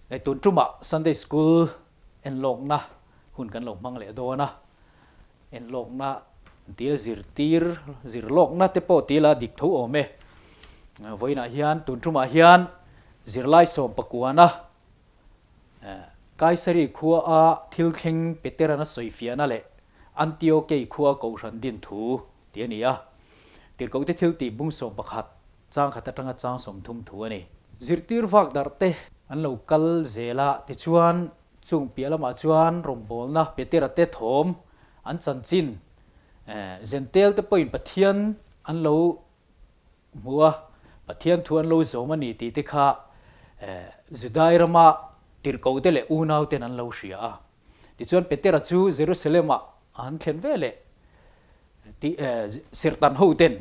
Hei tun tumah Sunday School enlawkna hun kan lo hmang leh dawn a, enlawkna tia zirtir zirlawkna te pawh tila dik tho awm e. Vawiinah hian tun tumah hian zirlai sawm pakuana Kaisari khua a thil thleng Peterana sawifiahna leh Antiokei khua kohhran din thu tih a ni a. Tirhkohte thil tih bung 11 chang khat atanga chang 30 thu a ni. Zirtir vak darh te an lo kal zel a, tichuan chung piah lamah chuan rawngbawlna Petera te thawm an chanchin Zentel te pawhin Pathian an lo hmu a, Pathian thu an lo zawm a ni tih te kha Judai rama tirhkohte leh unauten an lo hria a. Tichuan Petera chu Jerusalem-ah an thlen ve leh tih serhtan hoten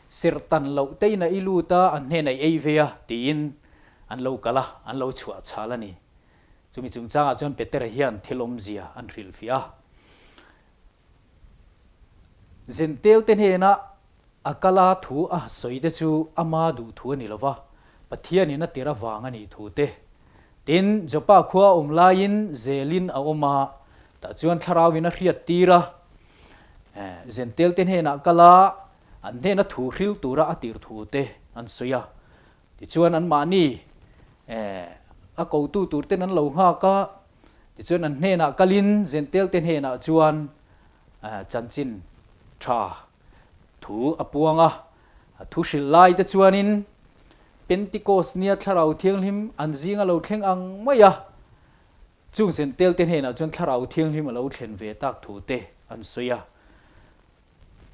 serhtan loh tein a i lut a, an hnenah i ei ve a tiin an lo kal a, an lo chhuah chhal a ni. Chumi chungchangah chuan Petera hian thil awmzia an hrilhfiah a. Zentelte hnena a kala thu a sawi te chu ama duh thu a ni lo va, Pathianin a tir avang a nih thu te. Tin, Joppa khua a awm laiin zelin a awm a, tah chuan thlarauin a hriat tir a. Zentelte hnenah kala an hnena thu hril tura a tir thu te an sawi a. Tichuan anmahni a kotu tur ten an lo nghak a, tichuan an hnenah kalin Zentelte hnenah chuan chanchin tha thu a puang a. A thu hrilh lai te chuanin Pentecost nia Thlarau Thianghlim an zing a lo thleng ang mai a, chung Zentelte hnenah chuan Thlarau Thianghlim a lo thlen ve tak thu te an sawi a.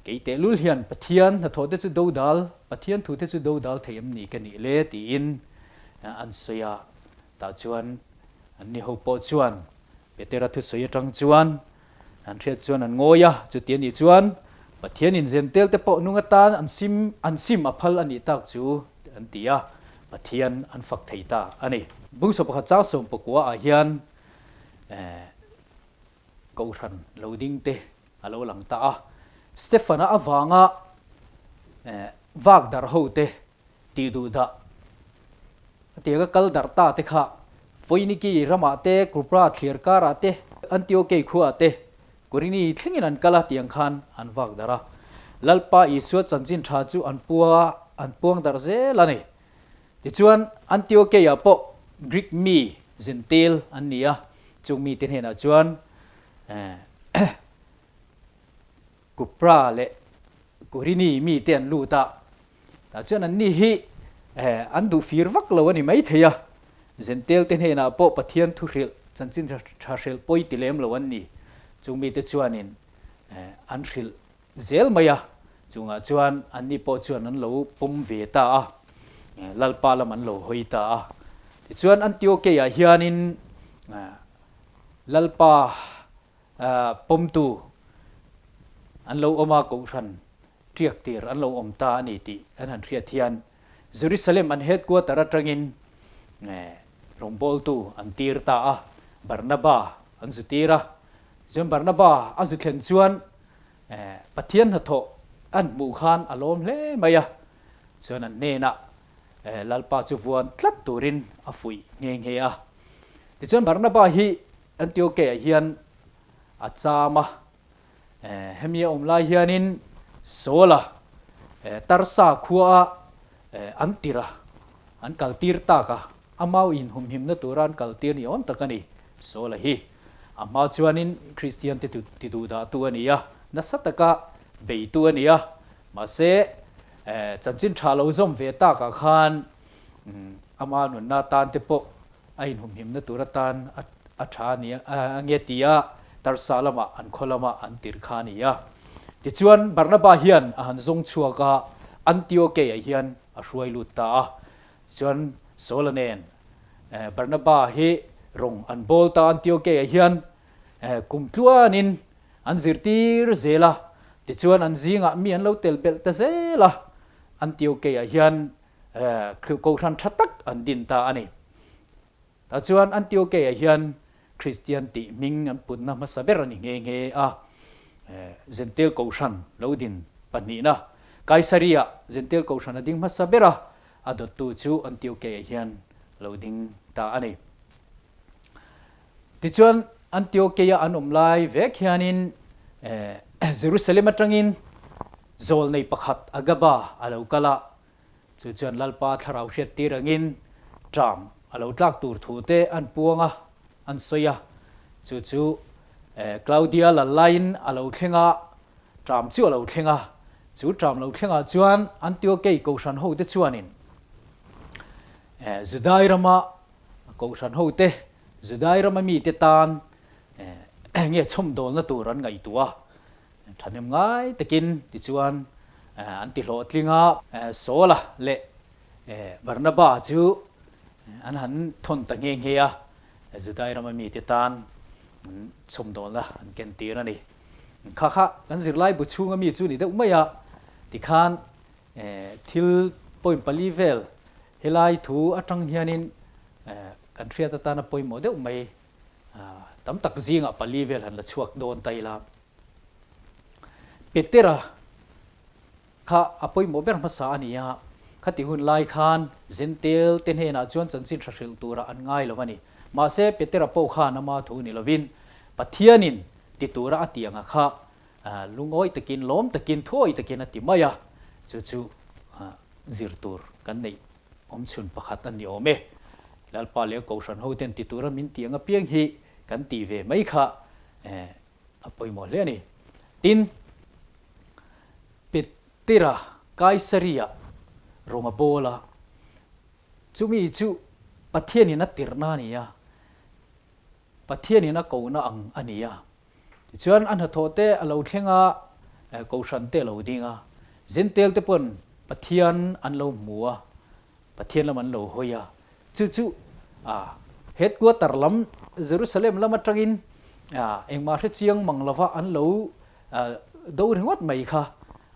Kei tehlul hian Pathian hnathawh te chu dodal, Pathian thu te chu dodal thei em ni ka nih le tiin an sawi a. Tah chuan an ni ho pawh chuan Petera thusawi atang chuan an hriat chuan an ngawi a, chuti a nih chuan Pathian in zentel te pawh nung atan an sim an sim a phal a nih tak chu an ti a, Pathian an fak thei ta a ni. Bungsaw pakhat chang 19 ah hian Kohhran lo ding te a lo lang ta a. Stefana avanga vak darh ho te tih duh dah a tianga kal darh ta te kha Foiniki ramah te, Kupra thliar karah te, Antiokei khuaah te, Korini thlengin an kal a tiang khan an vak darh a. Lalpa Isua chanchin tha chu an pua an puang darh zel a ni. Tichuan, Antiokeia pawh Greek mi Zentel an ni a, chung mite hnenah chuan Kupra leh Kurini mite an lut a, tah chuan anni hi an duh fir vak lo a ni maithei a, Zentel te hnenah pawh Pathian thuhrilh chanchin tha hrilh pawi ti lem lo an ni, chung mite chuanin an hrilh zel mai a, chungah chuan anni pawh chuan an lo pawm ve ta a, Lalpa lam an lo hawi ta a. Tichuan Antiokei-ah hianin Lalpa pawmtu an lo awm a, Kohhran ṭiak tir an lo awm ta a ni tih an han hriat hian Jerusalem an headquarter aṭangin rawngbawltu an tir ta a, Barnaba an zu tir a. Tichuan Barnaba a zu thlen chuan Pathian hnathawh an hmuh khan a lawm hle mai a, chuan an hnenah Lalpa chu vuan tlat turin a fuih nghe nghe a. Tichuan Barnaba hi Antioke-ah hian a cham a, hemi a awm lai hianin Saul-a Tarsa khuaa an tir a, an kaltir tak a. A mau inhumhimna tura an kaltir ni awm tak a ni. Saul-a hi a hma chuanin Kristiante tiduhdahtu a ni a, nasa taka beitu a ni a. Mahse, chanchin tha lo zawm ve takah khan ama nunna atan te pawh a inhumhimna tur atan a tha a ni a nge tia Tarsa lamah an khaw lama an tir kha a ni a. Tichuan, Barnaba hian a han zawng chhuak a, Antiokei-ah hian a hruai lut ta a. Chuan Saula nen Barnaba hi rawng an bawl ta Antiokei-ah hian kum tluanin an zirtir zel a, tichuan an zingah mi an lo tel belh ta zel a, Antiokei-ah hian Kohhran tha tak an din ta a ni. Tah chuan Antiokei-ah hian Kristian tih hming an putna hmasa ber a ni nghe nghe a. Zentel Kohhran lo din pahnihna Kaisaria Zentel Kohhran a ding hmasa ber a, a dawttu chu Antiokei-ah hian lo ding ta a ni. Tichuan, Antiokeia an awm lai vek hianin Jerusalem atangin zawlnei pakhat Agaba a lo kal a, chu chuan Lalpa thlarau hriattir angin ṭam a lo tlak tur thu te an puang a, an sawi a. Chu chu Claudia lal laiin a lo thleng a, ṭam chu a lo thleng a. Chu ṭam lo thlengah chuan Antiokei kohhran hote chuanin Judai rama Kohhran hote Judai rama mite tan nge chhawmdawlna tur an ngaihtuah a, thahnem ngai takin tichuan an ti hlawhtling a. Saula leh Barnaba chu an han thawn ta nghe nghe a, Judai rama mite tan chhawmdawlna an kentir a ni. Kha kha kan zirlai bu chhunga mi chu ni deuh mai a, tikhan Thil point pali vel helai thu atang hianin kan hriat atana pawimawh deuh mai tam tak zingah pali vel han la chhuak dawn ta ila. Petera kha a pawimawh ber hmasa a ni a, khati hun lai khan Zentel te hnenah chuan chanchin tha hrilh turah an ngai lo a ni. Mahse Petera pawh khan ama thu ni lovin Pathianin ti tura a ti anga kha Lungawi takin, lawm takin, thuawi takin a ti mai a, chu chu zir tur kan neih awm chhun pakhat a ni awm e. Lalpa leh Kohhran hoten ti tura min tih ang apiang hi kan tih ve mai kha a pawimawh hle a ni. Tin, Petera Kaisaria rawnga bawla chumi chu Pathianin a tirhna a ni a, Pathianin a kohna ang a ni a. Tichuan a hnathawh te a lo thleng a, Kohhran te a lo ding a, Zentel te pawn Pathian an lo hmu a, Pathian lam an lo hawi a. Chu chu headquarter lam Jerusalem lam atangin engmah hre chiang mang lova an lo do ringawt mai kha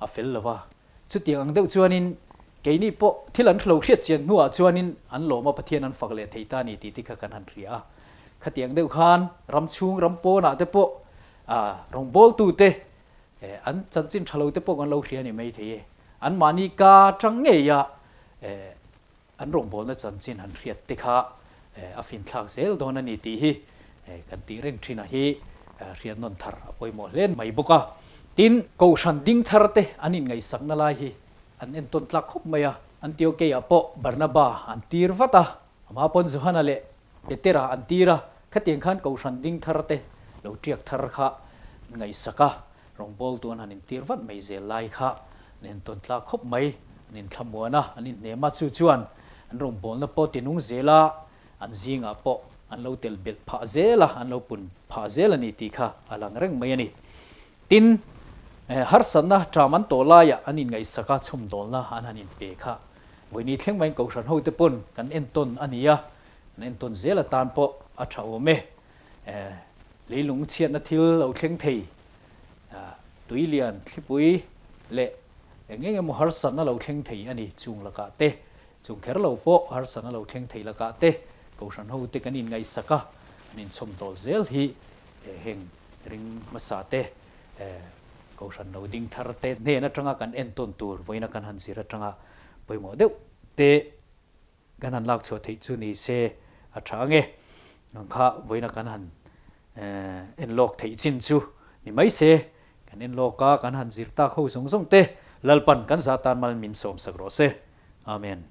a fel lova. Chutiang ang deuh chuanin keini pawh thil an lo hriat chian hnuah chuanin an lawm a, Pathian an fak leh thei ta a ni tih te kha kan han hria a. Khatiang deuh khan ram chhung ram pawnah te pawh rawngbawltute an chanchin tha lo te pawh kan lo hria a ni maithei e. Anmahni ka atang ngeia An rawngbawlna chanchin han hriat te kha a finthlak zel dawn a ni tih hi kan tih reng thin a hi hriat nawn thar a pawimawh hle mai bawk a. Tin, Kohhran ding thar te an inngaihsakna lai hi an entawn tlak khawp mai a. Antiokei-ah pawh Barnaba an tir vat a, amah pawn Johana leh Petera an tir a, khatiang khan Kohhran ding thar te lo tiak thar kha an ngaihsak a. Rawngbawltu an han intir vat mai zel lai kha an entawn tlak khawp mai. An inthlamuan a, an inhnem a, chu chuan an rawngbawlna pawh tinung zel a, an zingah pawh an lo tel belh phah zel a, an lo pun phah zel a ni tih kha a lang reng mai a ni. Tin, harsatna ṭam an tawh laiah an inngaihsak a, chhawmdawlna an han inpe kha vawiini thleng maiin Kohhran hote pawn kan entawn a ni a, kan entawn zel atan pawh a ṭha awm e. Leilung chhiatna thil lo thleng thei, tui lian thlipui leh eng eng emaw harsatna lo thleng thei a ni chung lakah te, chung kher lo pawh harsatna lo thleng thei lakah te Kohhran hote kan inngaihsak a, an inchhawmdawl zel hi heng ring hmasa te, Kohhran lo ding thar te hnen atanga kan entawn tur vawiina kan han zir atanga pawimawh deuh te Kan han lak chhuah theih chu ni se a tha ang e. Ang kha vawiina kan han en lawk theih chin chu ni mai se. Kan en lawk a, kan han zir tak ho zawng zawng te Lalpan kan za tan mal min sawmsak rawh se. Amen.